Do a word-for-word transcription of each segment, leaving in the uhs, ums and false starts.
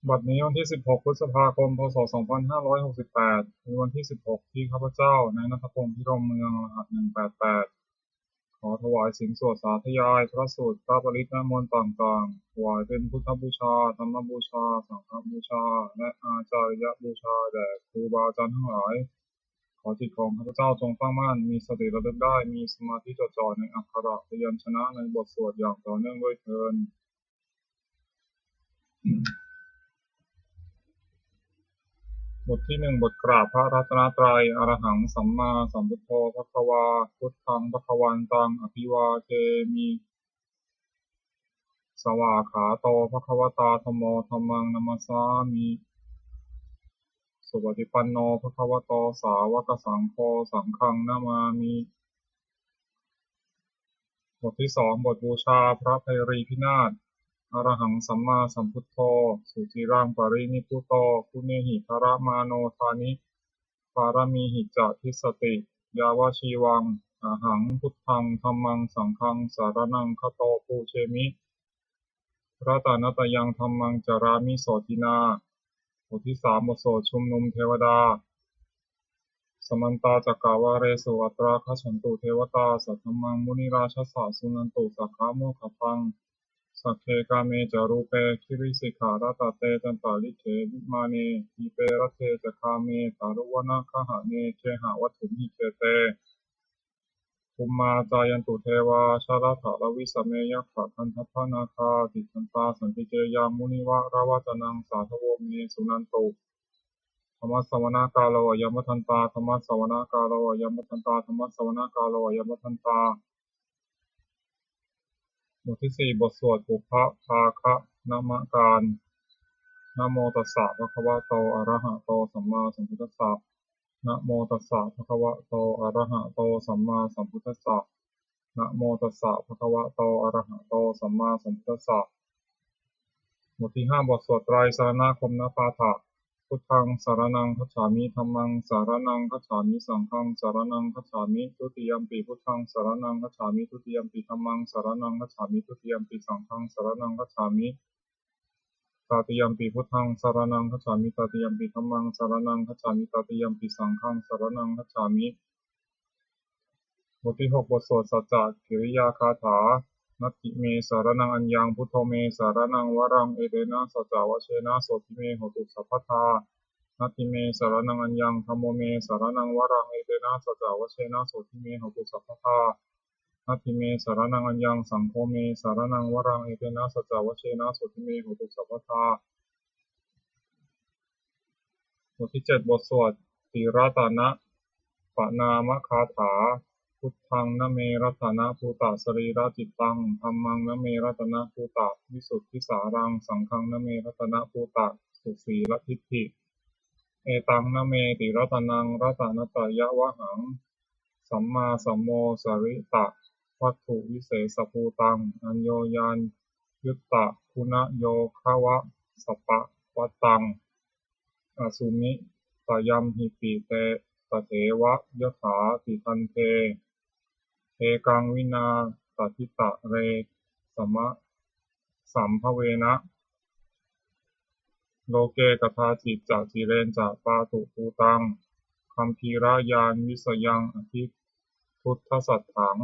บัดนี้วันที่ สิบหก พฤษภาคม พ.ศ. สองพันห้าร้อยหกสิบแปด เป็นวันที่ สิบหก ที่ข้าพเจ้า นายณัฐพงษ์ พิรมเมือง รหัส หนึ่งแปดแปด ขอถวายสินสวดสาธยายพระสูตร พระปริตร และมนต์ต่างๆ ถวายเป็นพุทธบูชา ธรรมบูชา สังฆบูชา และอาจาริยบูชาแด่ครูบาอาจารย์ทั้งหลาย ขอจิตของข้าพเจ้าจงตั้งมั่น มีสติระลึกได้ มีสมาธิจดจ่อในอักขระพยัญชนะในบทสวดอย่างต่อเนื่องด้วยเทอญ บทที่หนึ่ง บทกราบพระรัตนตรัย Arahaṃ sammāsambuddho bhagavā, buddhaṃ bhagavantaṃ abhivādemi. Svākkhāto bhagavatā dhammo, dhammaṃ namassāmi. Supaṭipanno bhagavato sāvakasaṅgho, saṅghaṃ namāmi. บทที่สอง บทบูชาพระไพรีพินาศ Arahaṃ sammāsambuddho suciraṃ parinibbuto, guṇehi dharamāno dāni, pāramīhi ca dissati yāvajīvaṃ. Ahaṃ buddhaṃ dhammaṃ saṅghaṃ saraṇaṃ gato, pūjemi ratanattayaṃ, dhammaṃ carāmi sotthinā. บทที่สาม บทสวดชุมนุมเทวดา Samantā cakkavāḷesu atrāgacchantu devatā, saddhammaṃ munirājassa suṇantu saggamokkhadaṃ. Sagge kāme ca rūpe girisikharataṭe cantalikkhe vimāne, dīpe raṭṭhe ca gāme taruvanagahane gehavatthumhi khette, bhummā cāyantu devā jalathalavisame yakkhagandhabbanāgā, tiṭṭhantā santike yaṃ munivaravacanaṃ sādhavo me suṇantu. Dhammassavanakālo ayam bhadantā, dhammassavanakālo ayam bhadantā, dhammassavanakālo ayam bhadantā. บทที่สี่ บทสวดปุพพภาคณมการ Namo tassa bhagavato arahato sammāsambuddhassa. Namo tassa bhagavato arahato sammāsambuddhassa. Namo tassa bhagavato arahato sammāsambuddhassa. บทที่ห้า บทสวดไตรสรณคมนปาฐะ Buddhaṃ saraṇaṃ gacchāmi, dhammaṃ saraṇaṃ gacchāmi, saṅghaṃ saraṇaṃ gacchāmi. Dutiyampi buddhaṃ saraṇaṃ gacchāmi, dutiyampi dhammaṃ saraṇaṃ gacchāmi, dutiyampi saṅghaṃ saraṇaṃ gacchāmi. Tatiyampi buddhaṃ saraṇaṃ gacchāmi, tatiyampi dhammaṃ saraṇaṃ gacchāmi, tatiyampi saṅghaṃ saraṇaṃ gacchāmi. บทที่หก บทสวดสัจจกิริยาคาถา Natthi me saraṇaṃ aññaṃ, buddho me saraṇaṃ varaṃ, etena saccavajjena sotthi me hotu sabbadā. Natthi me saraṇaṃ aññaṃ, dhammo me saraṇaṃ varaṃ, etena saccavajjena sotthi me hotu sabbadā. Natthi me saraṇaṃ aññaṃ, saṅgho me saraṇaṃ varaṃ, etena saccavajjena sotthi me hotu sabbadā. บทที่เจ็ด บทสวดติรัตนปนามคาถา Buddhaṃ name ratanabhūtasarīracittaṃ, dhammaṃ name ratanabhūtavisuddhisāraṃ, saṅghaṃ name ratanabhūtasusīladiṭṭhi. Etaṃ name tiratanaṃ ratanattayavhaṃ, sammāsamosaritavatthuvise sabhūtaṃ, aññoññayuttayuttavasapavataṃ, asmitayaṃ hipi te tadeva yathā tiṭṭhante, ekaṃ vinā tatitare sama sambhavena, loke kadācicca cireñca pātubhūtaṃ, gambhīrañāṇavisayaṃ ati duṭṭhasatthaṃ,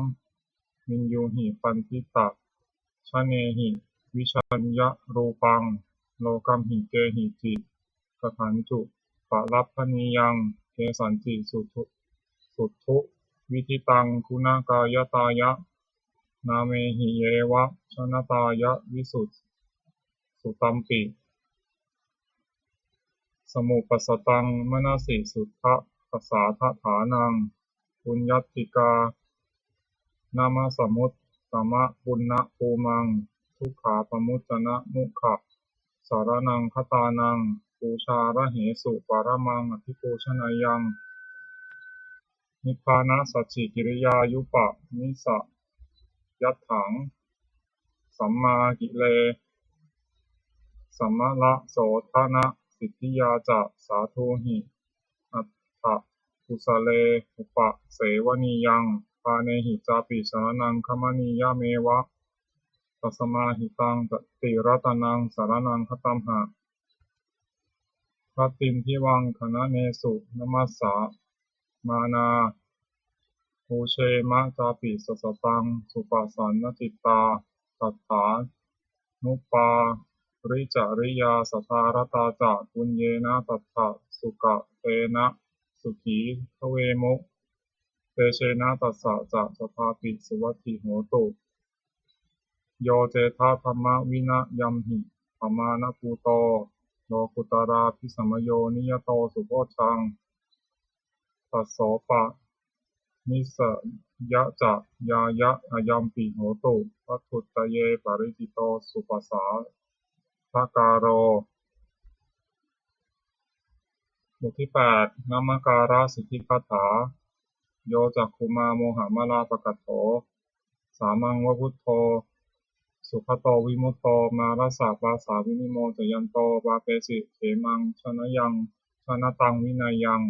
viññūhi paṇḍitajanehi vijaññarūpaṃ, lokamhi kehici kahañcu palabhanīyaṃ, kesañci suṭṭhu suṭṭhu viditaṃ guṇakāyatāya, nāmehi yeva janatāya visutampi, samupassatāṃ manasi suddhasādaṭṭhānaṃ, puññattikā namasamuttamapuññabhūmaṃ, dukkhāpamuccanamukha saraṇaṃ gatānaṃ, pūjārahesu paramaṃ abhipūjaneyyaṃ, nibbānasacchikiriyayappayuttamasatthaṃ, sammākile samarasodhanasiddhiyā ca, sādhūhi atthakūjale upasevanīyaṃ, pāṇehi cāpi saraṇaṃ gamanīyameva, tasmā hitaṃ tiratanaṃ saraṇaṃ gatamha. rattindivaṃ gaṇanesu namassāma nā, pūjema cāpi sataṃ supasannacittāni. Tatthānupāricariyā satthā ratā ca, puññena tattha sukatena sukhī bhavemu. Tejena tassa ca sadā pi suvatthi hotu. Yo cettha dhammavinayamhi pamāṇabhūto, lokuttaradhisamayoniyato subodhaṃ, tassopanisayañāya ayampi hotu, vatthuttaye paricito supasādākāro. บทที่แปด นมการสิทธิคาถา Yo cakkhumā mohamalāpakaṭṭho, sāmaṃ va buddho sugato vimutto, mārassa pāsā vinimocayanto, pāpesi khemaṃ janataṃ vinayaṃ.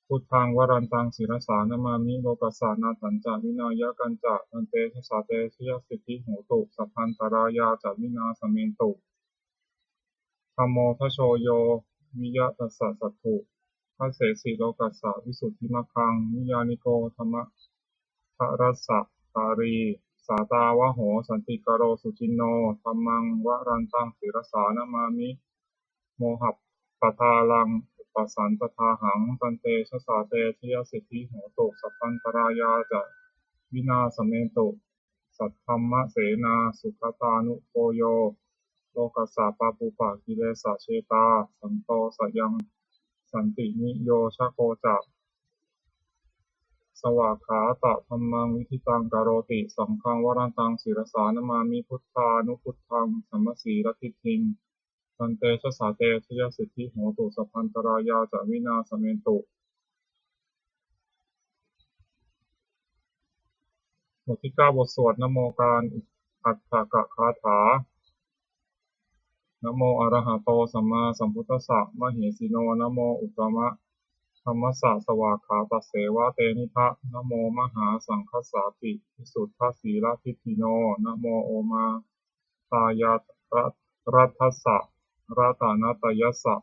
Buddhaṃ varantaṃ sirasā namāmi, lokassa nāthañca vināyakañca, tantejasā te jayasiddhi hotu, sabbantarāyā ca vināsamentu. Dhammo dhajo yo viya tassa satthu, dassesi lokassa visuddhimaggaṃ, niyyāniko dhammaddharassa dhārī, sātāvaho santikaro suciṇṇo. Dhammaṃ varantaṃ sirasā namāmi, mohappadālaṃ upasantadāhaṃ, tantejasā te jayasiddhi hotu, sabbantarāyā ca vināsamentu. Saddhammasenā sugatānugo yo, lokassa pāpūpakilesajetā, santo sayaṃ santiniyojako ca, svākkhātadhammaṃ viditaṃ karoti. Saṅghaṃ varantaṃ sirasā namāmi, buddhānubuddhaṃ dhammasīladiṭṭhiṃ, tantejasā te jayasiddhi hotu, sabbantarāyā ca vināsamentu. บทที่เก้า บทสวดนโมการอัฏฐกคาถา Namo arahato sammāsambuddhassa mahesino, namo uttamadhammassa svākkhātasseva tenidha, namo mahāsaṅghassāpi visuddhasīladiṭṭhino, namo omātyāraddhassa ratanattayassa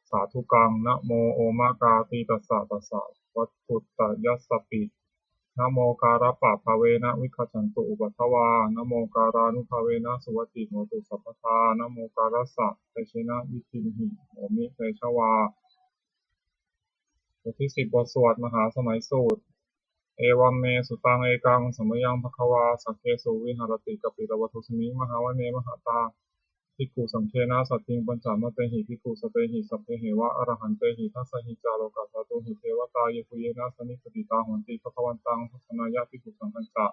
sādhukaṃ, namo omakātītassa tassa vatthuttayassapi, namokārappabhāvena vigacchantu upaddavā, namokārānubhāvena suvatthi hotu sabbadā, namokārassa tejena vidhimhi homi tejavā. บทที่สิบ บทสวดมหาสมัยสูตร Evaṃ me sutaṃ. Ekaṃ samayaṃ bhagavā sakkesu viharati kapilavatthusmiṃ mahāvane mahatā bhikkhusaṅghena saddhiṃ pañcamattehi bhikkhusatehi sabbeheva arahantehi. Dasahi ca lokadhātūhi devatā yebhuyyena sannipatitā honti bhagavantaṃ dassanāya bhikkhusaṅghañca.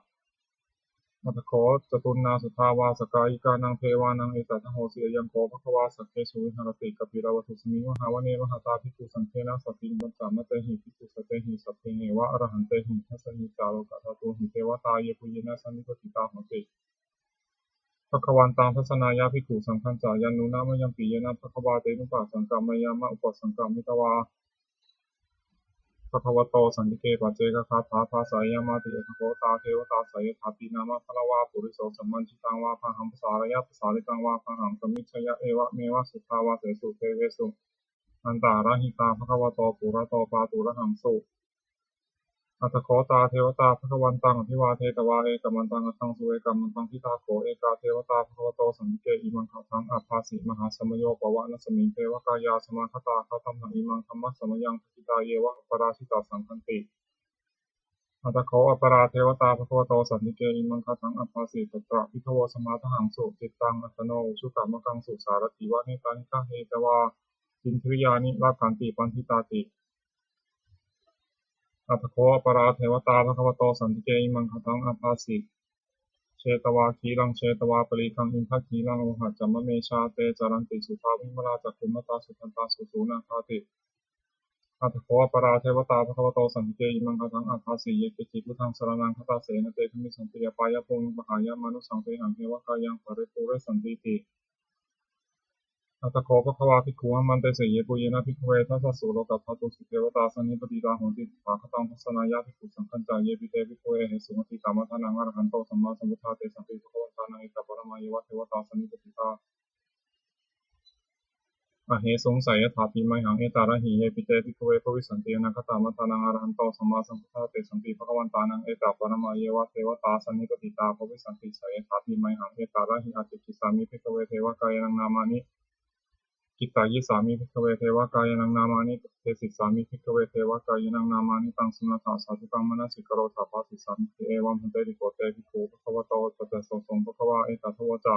Atha kho catunnaṃ suddhāvāsakāyikānaṃ devānaṃ etadahosi: Ayaṃ kho bhagavā sakkesu viharati kapilavatthusmiṃ mahāvane mahatā bhikkhusaṅghena saddhiṃ pañcamattehi bhikkhusatehi sabbeheva arahantehi. Dasahi ca lokadhātūhi devatā yebhuyyena sannipatitā honti bhagavantaṃ dassanāya bhikkhusaṅghañca. Yannūna mayampi yena bhagavā tenupasaṅkameyyāma, upasaṅkamitvā bhagavato santike paccekagāthā bhāseyyāmāti. Atha kho tā devatā seyyathāpi nāma balavā puriso sammiñjitaṃ vā bāhaṃ pasāreyya, pasāritaṃ vā bāhaṃ sammiñjeyya, evameva suddhāvāsesu devesu antarahitā bhagavato purato pāturahaṃsu. Atha kho tā devatā bhagavantaṃ abhivādetvā ekamantaṃ aṭṭhaṃsu. Ekamantaṃ ṭhitā kho ekā devatā bhagavato santike imaṃ gāthaṃ abhāsi: Mahāsamayo pavanasmiṃ, devakāyā samāgatā, āgatamha imaṃ dhammasamayaṃ, dakkhitāyeva aparājitasaṅghanti. Atha kho aparā devatā bhagavato santike imaṃ gāthaṃ abhāsi: Tatra bhikkhavo samādahaṃsu, cittaṃ attano ujukamakaṃsu, sārathīva nettāni gahetvā, indriyāni rakkhanti paṇḍitāti. Atha kho aparā devatā bhagavato santike imaṃ gāthaṃ abhāsi: Chetvā khīlaṃ chetvā palīghaṃ, indakhīlaṃ ohaccamanejā, te caranti suddhā vimalā, cakkhumatā sudantā susunāgāti. Atha kho aparā devatā bhagavato santike imaṃ gāthaṃ abhāsi: Ye keci buddhaṃ saraṇaṃ gatāse, na te gamissanti apāyabhūmiṃ, pahāya mānusaṃ dehaṃ, devakāyaṃ paripūressantīti. Atha kho bhagavā bhikkhū āmantesi: Yebhuyyena bhikkhave dasasu lokadhātūsu devatā sannipatitā honti tathāgataṃ dassanāya bhikkhusaṅghañca. Yepi te bhikkhave ahesuṃ atītamaddhānaṃ arahanto sammāsambuddhā, tesampi bhagavantānaṃ etaparamāyeva devatā sannipatitā ahesuṃ, seyyathāpi mayhaṃ etarahi. Yepi te bhikkhave bhavissanti anāgatamaddhānaṃ arahanto sammāsambuddhā, tesampi bhagavantānaṃ etaparamāyeva devatā sannipatitā bhavissanti, seyyathāpi mayhaṃ etarahi. Ācikkhissāmi bhikkhave devakāyānaṃ nāmāni, kittayissāmi bhikkhave devakāyānaṃ nāmāni, desissāmi bhikkhave devakāyānaṃ nāmāni. Taṃ suṇātha sādhukaṃ manasikarotha bhāsissāmīti. Evambhanteti kho te bhikkhū bhagavato paccassosuṃ. Bhagavā etadavoca: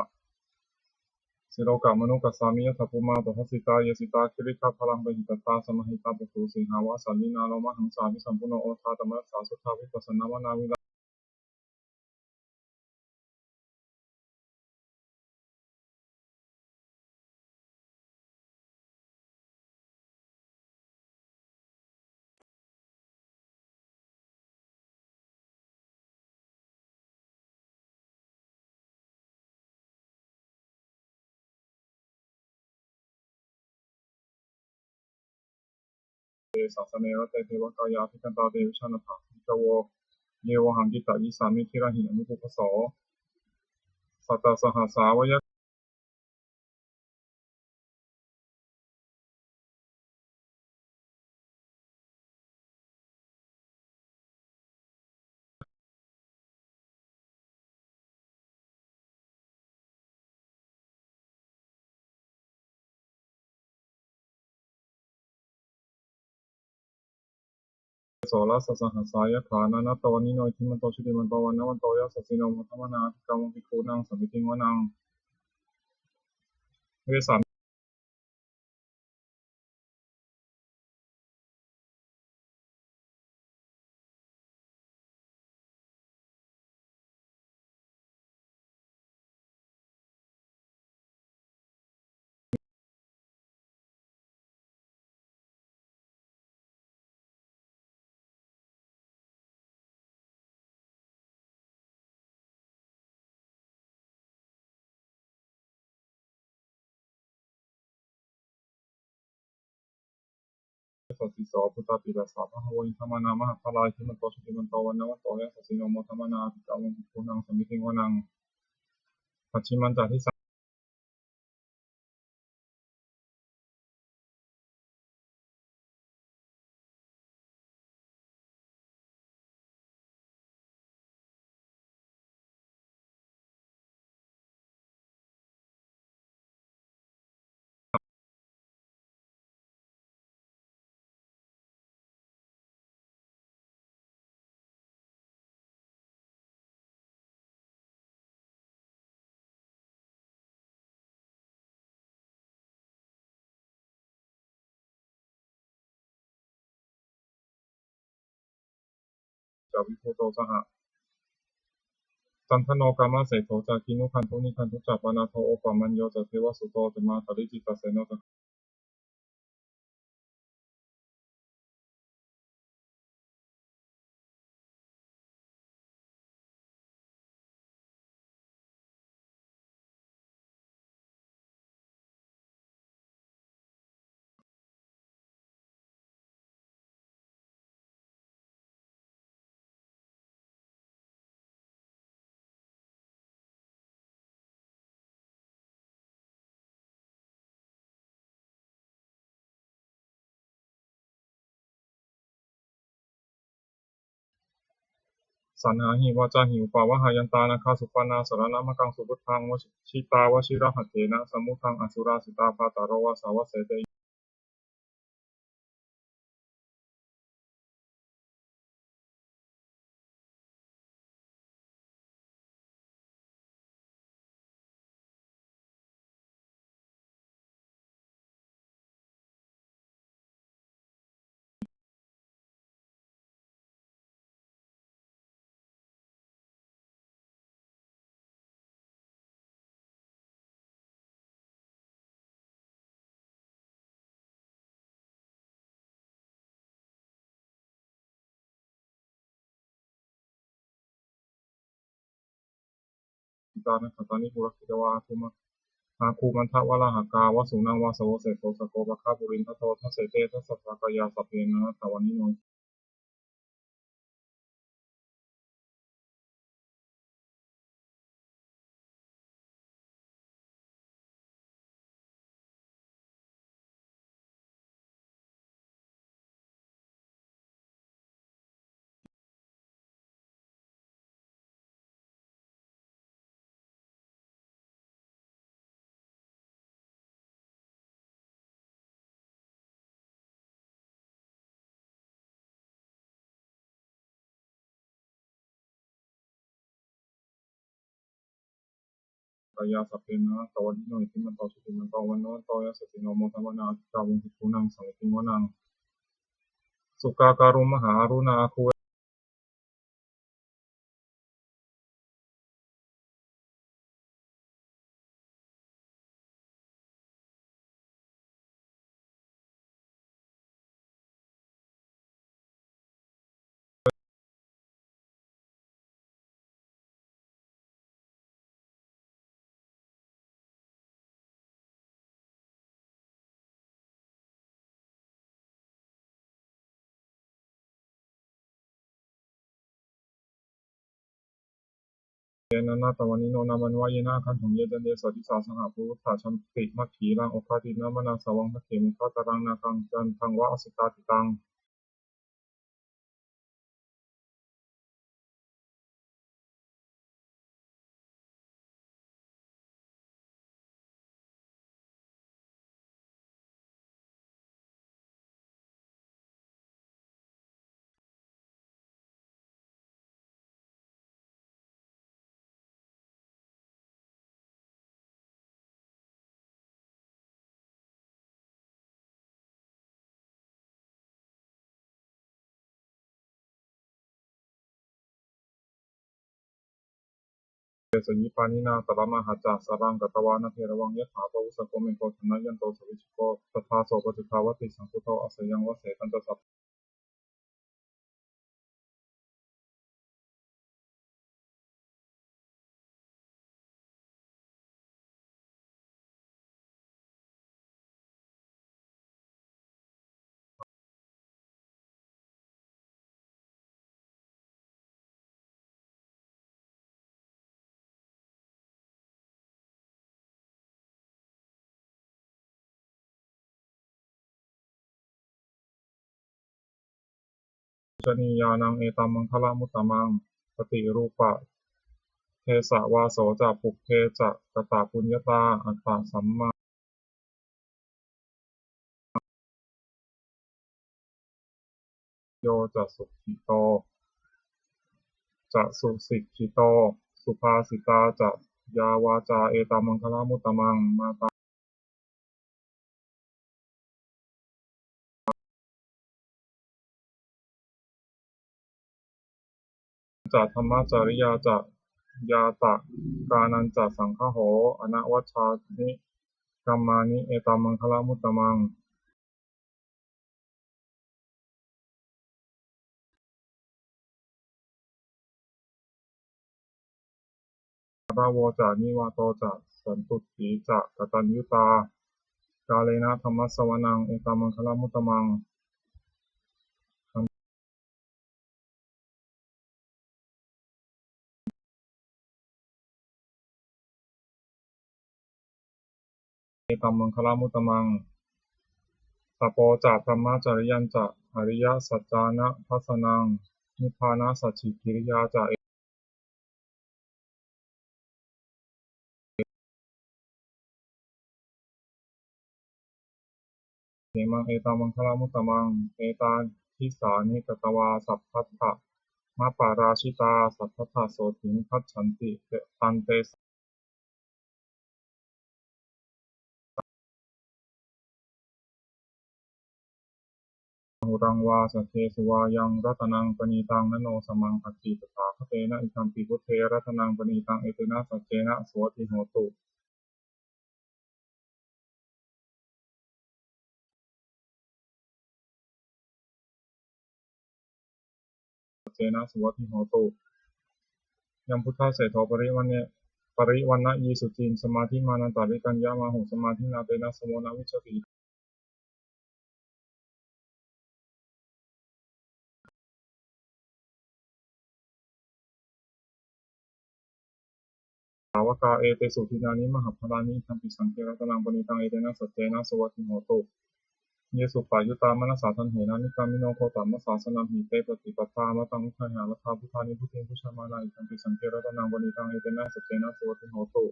Silokamanukassāmi, yattha bhummā tadassitā; ye sitā girigabbharaṃ, pahitattā samāhitā. Puthū sīhāva sallīnā, lomahaṃsābhisambhuno; odātamanasā suddhā, vippasannamanāvilā. Te sāsane rate devakāyā abhikkantā, te vijānātha bhikkhavo, ye vohaṃ kittayissāmi girāhi anupubbaso. Sattasahassā va yakkhā soḷasasahassā yakkhā nānattavaṇṇino, iddhimanto jutimanto vaṇṇavanto yasassino, modamānā abhikkāmuṃ bhikkhūnaṃ samitiṃ vanaṃ. Vessāmi yasassino, puttāpi tassa bahavo indanāmā mahabbalā, iddhimanto jutimanto vaṇṇavanto yasassino, modamānā abhikkāmuṃ bhikkhūnaṃ samitiṃ vanaṃ. Pacchimañca disaṃ ca vibudho saha candano kāmaseṭṭho ca, kinnughaṇḍu nighaṇḍu ca, panādo opamañño ca, devasūto ca mātali, cittaseno ca Saṇhāhi vācāhi upavhayantā, nāgā supaṇṇā saraṇamakaṃsu buddhaṃ, jitā vajirahatthena samuddaṃ asurā sitā, bhātaro vāsavassete sitā. Nakkhattāni purakkhitvā āgumantavalāhakā, vasūnaṃ vāsavo seṭṭho, sakkopāga purindado. Dasete dasadhā kāyā sabbe nānattavaṇṇino, kāyā sabbe nānattavaṇṇino, iddhimanto jutimanto vaṇṇavanto yasassino, modamānā abhikkāmuṃ bhikkhūnaṃ samitiṃ vanaṃ. Sukkā karumhā aruṇā āguṃ ye nānattavaṇṇino nāmanvayena āgañchuṃ, ye caññe sadisā saha pavutthajātimakkhilaṃ, oghatiṇṇamanāsavaṃ dakkhemoghataraṃ nāgaṃ candaṃva asitātitaṃ. Seyyiṃ pāṇinā talamāhacca, saraṃ katvāna bheravaṃ, yathā pāvussako megho, thanayanto savijjuko, tadā so paccudāvatti, saṅkuddho asayaṃvase. Tañca sabbe pūjanīyānaṃ etammaṅgalamuttamaṃ. Paṭirūpadesavāso ca pubbe ca katapuññatā, attasammā yo ca sukhito ca susikkhito, subhāsitā ca yā vācā etammaṅgalamuttamaṃ. Mātā ca dhammacariyā ca ñātakānañca saṅgaho, anavajjāni kammāni etammaṅgalamuttamaṃ. Gāravo ca nivāto ca santuṭṭhī ca kataññutā, kālena dhammassavanaṃ etammaṅgalamuttamaṃ. Etammaṅgalamuttamaṃ. Tapo ca brahmacariyañca ariyasaccāna dassanaṃ, nibbānasacchikiriyā ca khemaṃ etammaṅgalamuttamaṃ. Etādisāni katvā sabbatthamaparājitā, sabbattha sotthiṃ gacchanti, taṃ tesaṃ huraṃ vā saggesu vā yaṃ ratanaṃ paṇītaṃ, na no samaṃ atthi tathāgatena, idampi buddhe ratanaṃ paṇītaṃ, etena saccena suvatthi hotu. Saccena suvatthi hotu. Yambuddhaseṭṭho parivaṇṇayī suciṃ, samādhimānantarikaññamāhu, samādhinā tena samo na vijjati. Sāvakā etesu dinnāni mahapphalāni, idampi saṅghe ratanaṃ paṇītaṃ, etena saccena suvatthi hotu. Ye suppayuttā manasā daḷhena, nikkāmino gotamasāsanamhi, te pattipattā amataṃ vigayha, laddhā mudhā nibbutiṃ bhuñjamānā, idampi saṅghe ratanaṃ paṇītaṃ, etena saccena suvatthi hotu.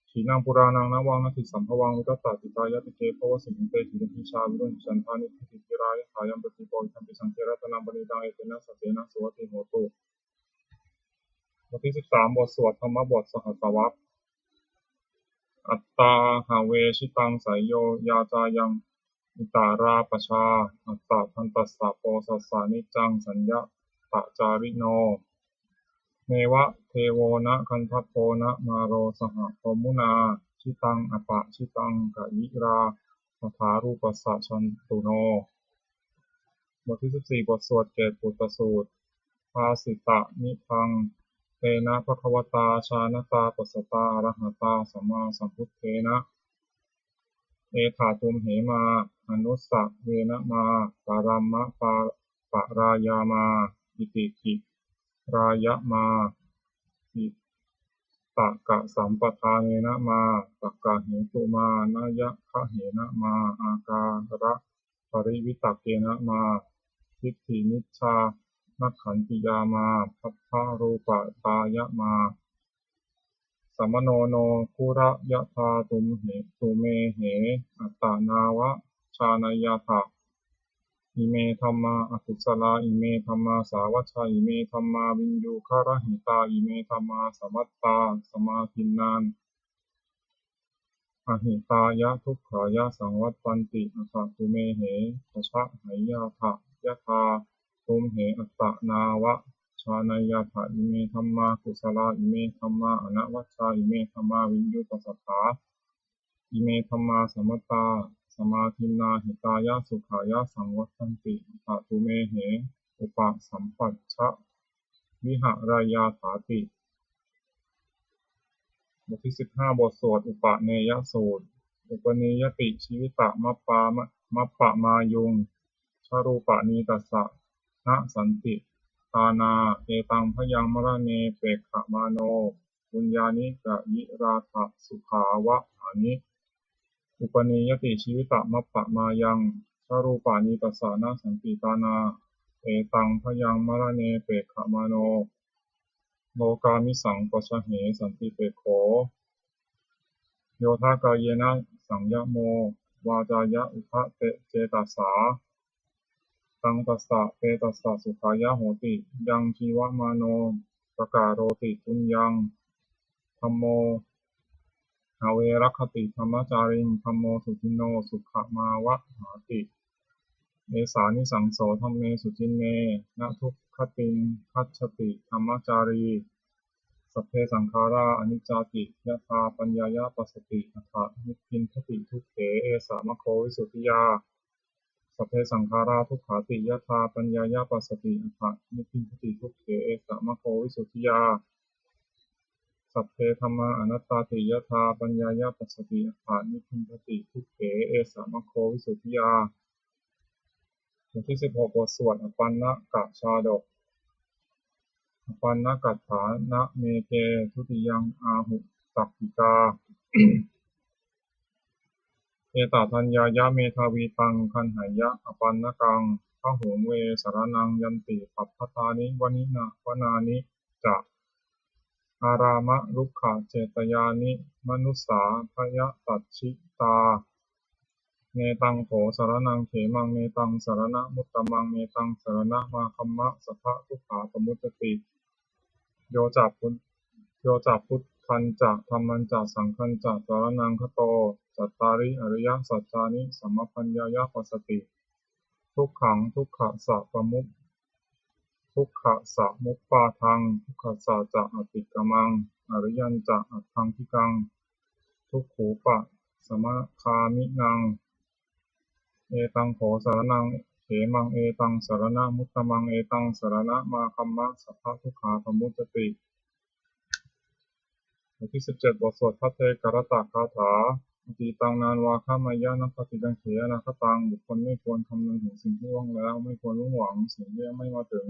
Khīṇaṃ purāṇaṃ navaṃ natthi sambhavaṃ, vitattacittāyatike bhavasmiṃ, te khīṇabījā aviruḷhichandā, nibbutiṃ dhīrā yathāyampadīpo, idampi saṅghe ratanaṃ paṇītaṃ, etena saccena suvatthi hotu. บทที่สิบสาม บทสวดธรรมบทสหัสสวรรค attāhavesitaṃ seyyo, yā cāyaṃ itarā pajā, attadantassa posassa niccaṃ saññatacārino. Neva devo na gandhabbo na māro saha brahmunā, jitaṃ apajitaṃ kayirā, tathārūpassa candano. บทที่สิบสี่ บทสวดเกตปุตตสูตร Bhāsitamidaṃ tena bhagavatā jānatā passatā arahatā sammāsambuddhena. Etha tumhe mā manussaverena mā paramapārāya mā itikirāya mā ittakasamphattena mā takkahetu mā nāyagahena mā ākāraparivitakkena mā diṭṭhimicchānakkhantiyā mā paṭharūpatāya mā. Samāno no kuḷayathā tumhe tumehi attanāva jānayyātha. Ime dhammā akusalā, ime dhammā sāvajjā, ime dhammā viññūhirahitā, ime dhammā sammatā samādinnā ahitāya dukkhāya saṃvattanti. Atha tumhe pāṭhahayyātha yathā tumhe attanāva jānayyātha. Ime dhammā kusalā, ime dhammā anavajjā, ime dhammā viññūhipasatthā, ime dhammā sammatā samādinnā hitāya sukhāya saṃvattanti. Atha tumhe upasampajjaviharāyāthāti. บทที่สิบห้า บทสวดอุปเนยสูตร Upanīyati jīvitamappamāyuṃ, ca rūpāni tassa na santi tāṇā, etaṃ bhayaṃ maraṇe pekkhamāno, bhuññāni kayirātha sukhāvahāni. Upanīyati jīvitamappamāyuṃ, ca rūpāni tassa na santi tāṇā, etaṃ bhayaṃ maraṇe pekkhamāno, lokāmisaṃ pajāhe santipekkho. Yodha kāyena saṃyamo, vācāya uda cetasā, taṃ tassa petassa sukhāya hoti. Yaṃ jīvamāno pakaroti puññaṃ, dhammo averagati dhammacāriṃ, dhammo suciṇṇo sukhamāvahāti. Esānisaṃso dhamme suciṇṇe, na duggatiṃ gacchati dhammacārī. Sabbe saṅkhārā aniccāti, yadā paññāya passati, atha nibbindati dukkhe, esa maggo visuddhiyā. Sabbe saṅkhārā dukkhāti, yadā paññāya passati, atha nibbindati dukkhe, esa maggo visuddhiyā. Sabbe dhammā anattāti, yadā paññāya passati, atha nibbindati dukkhe, esa maggo visuddhiyā. บทที่สิบหก บทสวดอปัณณกชาดก Apaṇṇakaṭṭhānameke dutiyaṃ āhu tappikā. Etadaññāya medhāvī taṃ gaṇheyya apaṇṇakaṃ. Bahū ve saraṇaṃ yanti pabbatāni vanina vanāni ca, ārāmarukkhacetyāni manussā bhayataṭṭhitā. Netaṃ kho saraṇaṃ khemaṃ, netaṃ saraṇamuttamaṃ, netaṃ saraṇamāgamma, sabbadukkhā pamuccati. Yo ca bud- yo ca buddhañca dhammañca saṅghañca saraṇaṃ gato, cattāri ariyasaccāni samabbaññāya passati. Dukkhaṃ dukkhassa pamu- dukkhasamuppādaṃ dukkhassa ca atikkamaṃ, ariyañca aṭṭhaṅgikaṃ dukkhūpasamagāminaṃ. Etaṃ kho saraṇaṃ khemaṃ, etaṃ saraṇamuttamaṃ, etaṃ saraṇamāgamma, sabbadukkhā pamuccati. บทที่สิบเจ็ด บทสวดภัทเทกรัตตคาถา Atītaṃ nānvāgameyya, natthatītaṃ ṭheyya anāgataṃ. บุคคลไม่ควรคำนึงถึงสิ่งที่ล่วงแล้ว ไม่ควรหวังสิ่งที่ยังไม่มาถึง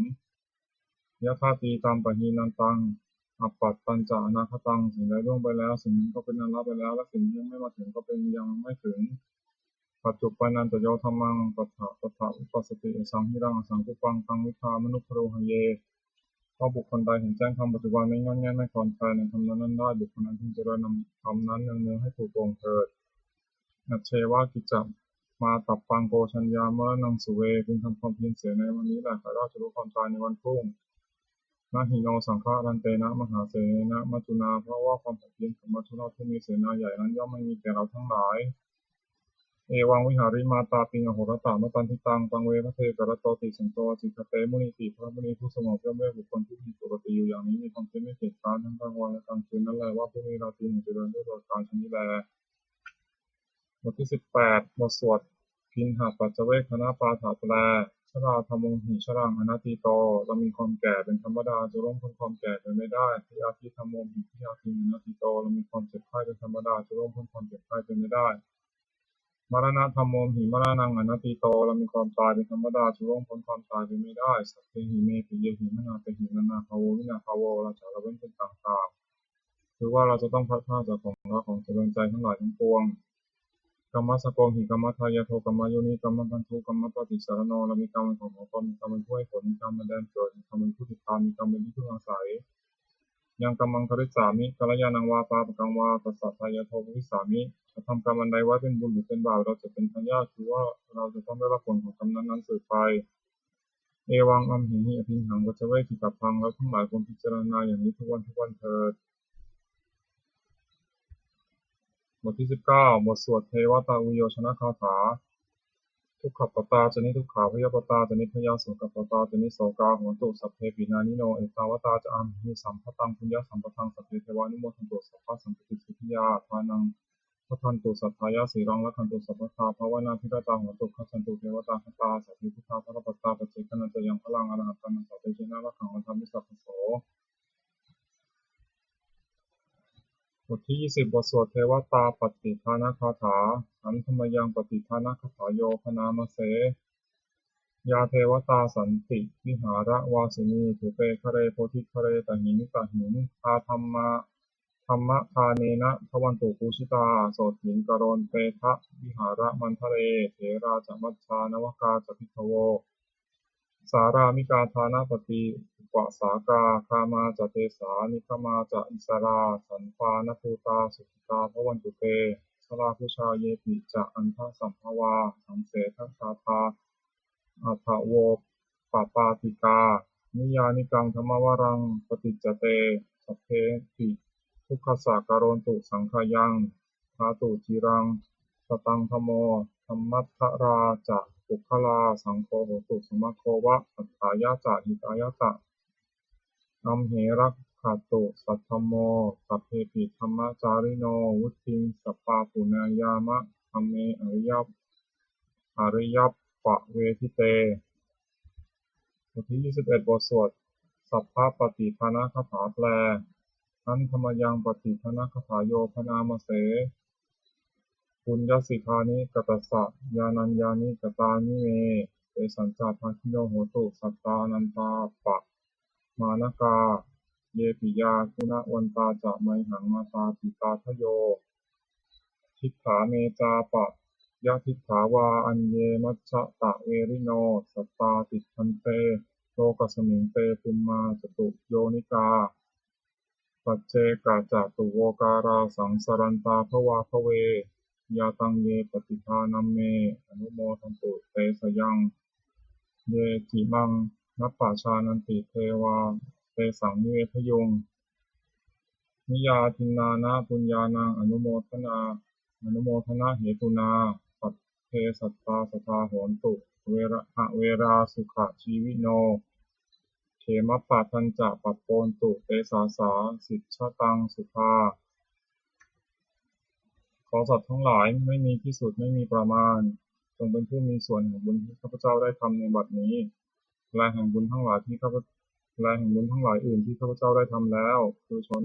Yadatītampahīnantaṃ, appattañca anāgataṃ. สิ่งใดล่วงไปแล้ว สิ่งนั้นก็เป็นอันละไปแล้ว และสิ่งที่ยังไม่มาถึงก็เป็นยังไม่ถึง Paccuppannañca yo dhammaṃ, tattha tattha vipassati, asaṃhiraṃ asaṅkuppaṃ, taṃ viddhā manubrūhaye. เพราะบุคคลใดเห็นแจ้งธรรมปัจจุบัน ไม่ง่อนแง่นไม่คลอนแคลนในธรรมนั้นๆได้ บุคคลนั้นพึงเจริญนำธรรมนั้นเนืองๆให้ถูกองค์เถิด Ajjeva kiccamātappaṃ, ko jaññā maraṇaṃ suve. พึงทำความเพียรเสียในวันนี้แหละ ใครเล่าจะรู้ความตายในวันพรุ่ง na hi no saṅgarantena mahāsenena maccunā. เพราะว่าความผัดเพี้ยนกับมัจจุราชผู้มีเสนาใหญ่นั้นย่อมไม่มีแก่เราทั้งหลาย Evaṃ vihārimātāpiṃ ahorattamatanditaṃ, taṃ ve bhaddekarattoti santo ācikkhate munīti. พระมุนีผู้สงบย่อมเรียกบุคคลผู้มีปกติอยู่อย่างนี้ มีความเพียรไม่เกียจคร้านทั้งกลางวันและกลางคืนนั้นแล ว่าผู้มีราตรีหนึ่งเจริญด้วยประการฉะนี้แล บทที่สิบแปด บทสวด Piṇḍapaccavekkhaṇapāṭha แปล Jarādhammomhi jaraṃ anatīto. เรามีความแก่เป็นธรรมดา จะล่วงพ้นความแก่ไปไม่ได้ Byādhidhammomhi byādhiṃ anatīto. เรามีความเจ็บไข้เป็นธรรมดา จะล่วงพ้นความเจ็บไข้ไปไม่ได้ Maraṇadhammomhi maraṇaṃ anatīto. เรามีความตายเป็นธรรมดา จะล่วงพ้นความตายไปไม่ได้ Sabbehi me piyehi manāpehi nānābhāvo vinābhāvo. เราจะละเว้นเป็นต่างๆ คือว่าเราจะต้องพลัดพรากจากของรักของเจริญใจทั้งหลายทั้งปวง Kammassakomhi kammadāyādo kammayoni kammabandhu kammapaṭisaraṇo. เรามีกรรมเป็นของของตน มีกรรมเป็นผู้ให้ผล มีกรรมเป็นแดนเกิด มีกรรมเป็นผู้ติดตาม มีกรรมเป็นที่พึ่งอาศัย Yaṃ kammaṃ karissāmi kalyāṇaṃ vā pāpakaṃ vā tassa dāyādo bhavissāmi. เราทำกรรมอันใดไว้เป็นบุญหรือเป็นบาป เราจะเป็นทายาท คือว่าเราจะต้องได้รับผลของกรรมนั้นๆสืบไป Evaṃ amhehi abhiṇhaṃ paccavekkhitabbaṃ. เราทั้งหลายควรพิจารณาอย่างนี้ทุกวันทุกวันเถิด บทที่สิบเก้า บทสวด Devatāuyyojanagāthā. Dukkhappattā ca niddukkhā bhayappattā ca nibbhayā sokappattā ca nissokā hontu sabbepi pāṇino. Ettāvatā ca amhehi sambhataṃ puññasampadaṃ sabbe devānumodantu sabbasampattisiddhiyā. Dānaṃ dadantu saddhāya sīlaṃ rakkhantu sabbadā bhāvanābhiratā hontu gacchantu devatāgatā. Sabbe buddhā balappattā paccekānañca yaṃ balaṃ arahantānañca tejena rakkhaṃ bandhāmi sabbaso. บทที่ยี่สิบ บทสวด Devatāpaṭidānagāthā. Handa mayaṃ paṭidānagāthāyo bhaṇāma se. Yā devatā santi vihāravāsinī thūpe ghare bodhighare tahiṃ tahiṃ. Tā dhamma dhammadānena bhavantu pūjitā sotthiṃ karontedha vihāramaṇḍale. Therā ca majjhā navakā ca bhikkhavo sārāmikā dānapatī upāsakā. Gāmā ca desā nigamā ca issarā sappāṇabhūtā sukhitā bhavantu te. Jalābujā yepi ca aṇḍasambhavā saṃsedajātā athavopapātikā niyyānikaṃ dhammavaraṃ paṭicca te sabbepi dukkhassa karontu saṅkhayaṃ. Ṭhātu ciraṃ sataṃ dhammo dhammaddharā ca puggalā saṅgho hotu samaggo va atthāya ca hitāya ca. Amhe rakkhatu saddhammo sabbepi dhammacārino vuḍḍhiṃ sampāpuṇeyyāma dhamme ariyappavedite. บทที่ยี่สิบเอ็ด บทสวด Sabbapaṭidānagāthā แปล Handa mayaṃ paṭidānagāthāyo bhaṇāma se. Puññassikāni katassa yānaññāni katāni me tesañca bhāgino hotu satthā anantappamāṇakā. Ye piyā guṇavantā ca mayhaṃ mātā pitādayo diṭṭhā me cāpyadiṭṭhā vā aññe majjhattaverino sattā tiṭṭhante lokasmiṃ te bhummā catuyonikā paccekacatuvokārā saṃsarantā bhavābhave. Yā taṃ ye paṭidānamme anumodantu te sayaṃ. Ye cimaṃ nappajānanti devā tesaṃ nivedayuṃ. Niyyānādinnāna puññānaṃ anumodanā anumodanahetunā sabbe sattā sadā hontu averā sukhajīvino. Khemappadañca pappontu te sāsā sijjhataṃ sukhā. ขอสัตว์ทั้งหลายไม่มีที่สุดไม่มีประมาณ จงเป็นผู้มีส่วนแห่งบุญที่ข้าพเจ้าได้ทำในบัดนี้ และแห่งบุญทั้งหลายที่ข้าพและแห่งบุญทั้งหลายอื่นที่ข้าพเจ้าได้ทำแล้ว คือชน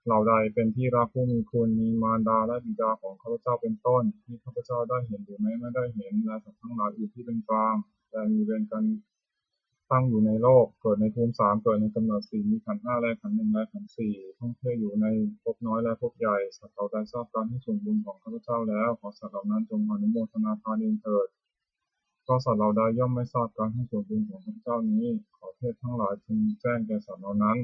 เหล่าใดเป็นที่รักผู้มีคุณ มีมารดาและบิดาของข้าพเจ้าเป็นต้น ที่ข้าพเจ้าได้เห็นหรือแม้ไม่ได้เห็น และสัตว์ทั้งหลายอื่นที่เป็นกลาง และมีเวรกันตั้งอยู่ในโลก เกิดในภูมิสาม เกิดในกำเนิดสี่ มีขันธ์ห้าและขันธ์หนึ่งและขันธ์สี่ ท่องเที่ยวอยู่ในภพน้อยและภพใหญ่ สัตว์เหล่าใดทราบการให้ส่วนบุญของข้าพเจ้าแล้ว ขอสัตว์เหล่านั้นจงอนุโมทนาทานเองเถิด เพราะสัตว์เหล่าใดย่อมไม่ทราบการให้ส่วนบุญของข้าพเจ้านี้ ขอเทพทั้งหลายจงแจ้งแก่สัตว์เหล่านั้น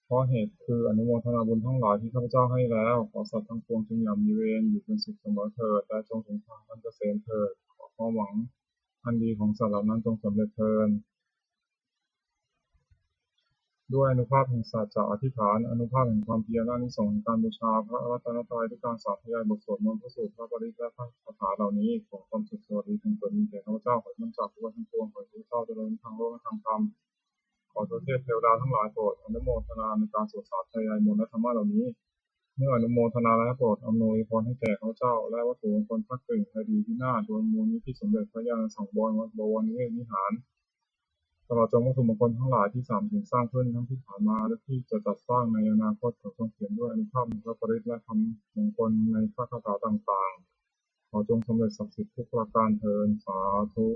เพราะเหตุคืออนุโมทนาบุญทั้งหลายที่ข้าพเจ้าให้แล้ว ขอสัตว์ทั้งปวงจงอย่ามีเวร อยู่เป็นสุขเสมอเถิด และจงถึงทางอันเกษมเถิด ขอความหวังอันดีของสัตว์เหล่านั้นจงสำเร็จเทอญ ด้วยอานุภาพแห่งสัจจะอธิษฐาน อานุภาพแห่งความเพียร อานิสงส์แห่งการบูชาพระรัตนตรัย ด้วยการสาธยายบทสวดมนต์ พระสูตร พระปริตร และพระคาถาเหล่านี้ ขอความสุขสวัสดีจงเกิดมีแก่ข้าพเจ้า ขอให้พ้นจากทุกข์ทั้งปวง ขอให้ข้าพเจ้าเจริญทั้งโลกและทางธรรม ขอทวยเทพเทวดาทั้งหลายโปรดอนุโมทนาในการสวดสาธยายมนต์และธรรมะเหล่านี้ เมื่ออนุโมทนาแล้วโปรดอำนวยพรให้แก่ข้าพเจ้า และวัตถุมงคลพระกริ่งไพรีพินาศ โดยมูลนิธิสมเด็จพระญาณสังวรวัดบวรนิเวศวิหาร ตลอดจนวัตถุมงคลทั้งหลายที่สามถึงสร้างขึ้นทั้งที่ผ่านมาและที่จะจัดสร้างในอนาคต ขอจงเปี่ยมด้วยอานุภาพแห่งพระปริตรและธรรมมงคลในพระคาถาต่างๆ ขอจงสำเร็จศักดิ์สิทธิ์ทุกประการเทอญ สาธุ